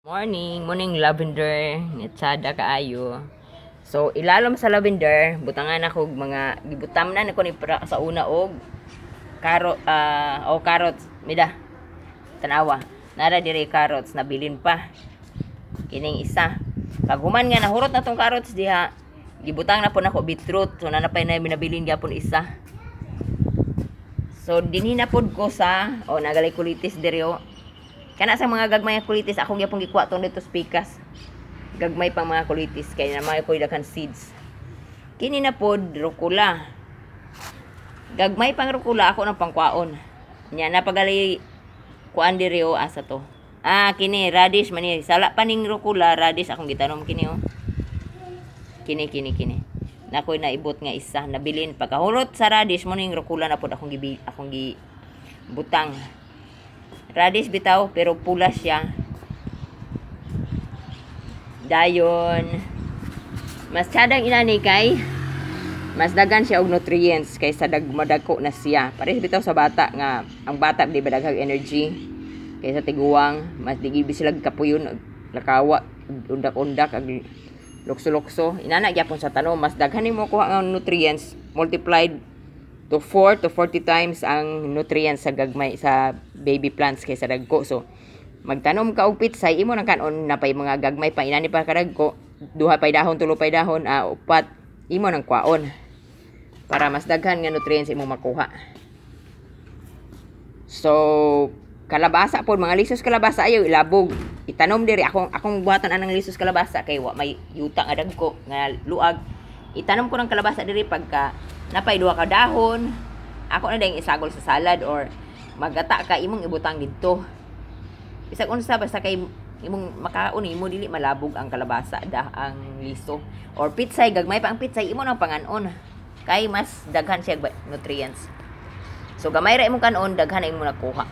Morning, morning lavender, nitsada kaayo. So ilalom sa lavender, butangan ako og mga gibutam na nako ni pra, sa una og carrot, o carrots, mida. Tanawa. Nara dire carrots nabilin pa. Kining isa. Pag human nga nahurot na tong carrots diha, gibutang na po nako beetroot. So nanapay na binabilin gyapon isa. So dinhi na pod ko sa, oh, nagalay kulitis diri oh. Kana sa mga gagmay nga kulitis, akong gyapon gikuha tong dito sa pikas. Gagmay pang mga kulitis kay na mga koy daghan seeds. Kini na pod rukula. Gagmay pang rukula, ako nang pangkuaon. Nya napagali kuan diri oh, asa to. Ah, kini radish man ni. Sala pa ning rukula, radish akong gitanom kini oh. Kini, kini, kini. Nakoy naibot nga isa nabilin pagkahurot sa radish mo ning rukula na pod akong gibi akong gi butang. Radish bitaw pero pula siya. Dayon mas tsadang inani kay mas dagan siya og nutrients kaysa dag madagko na siya. Parehas bitaw sa bata nga ang bata di ba daghang energy kaysa tiguang, mas di gibi sila kapuyon, lakawa, undak-undak ag lukso-lukso. Inana gyapon sa tanom, mas daghan nimo kuha nga nutrients, multiplied to 4 to 40 times ang nutrients sa gagmay sa baby plants kaysa dagko. So magtanom ka og pitsay, imo nang kanon na pay mga gagmay pa inani pa kadagko, duha pay dahon, tulo pay dahon, upat, imo nang kwaon para mas daghan nga nutrients imong makuha. So kalabasa pod, mga lisos kalabasa, ayaw ilabog. Itanom diri akong akong buhaton anang lisos kalabasa kay wa may yuta nga dagko nga luag. Itanom ko ng kalabasa diri, pagka napay duha ka dahon, ako na dayong isagol sa salad or magata ka, imong ibutang didto. Bisag unsa, basta kay imong makaon imo, dili malabog ang kalabasa dah ang liso. Or pitsay, gagmay pa ang pitsay, imo nang panganon kay mas daghan siya nutrients. So gamay ra imong kanon, daghan na imo nakuha.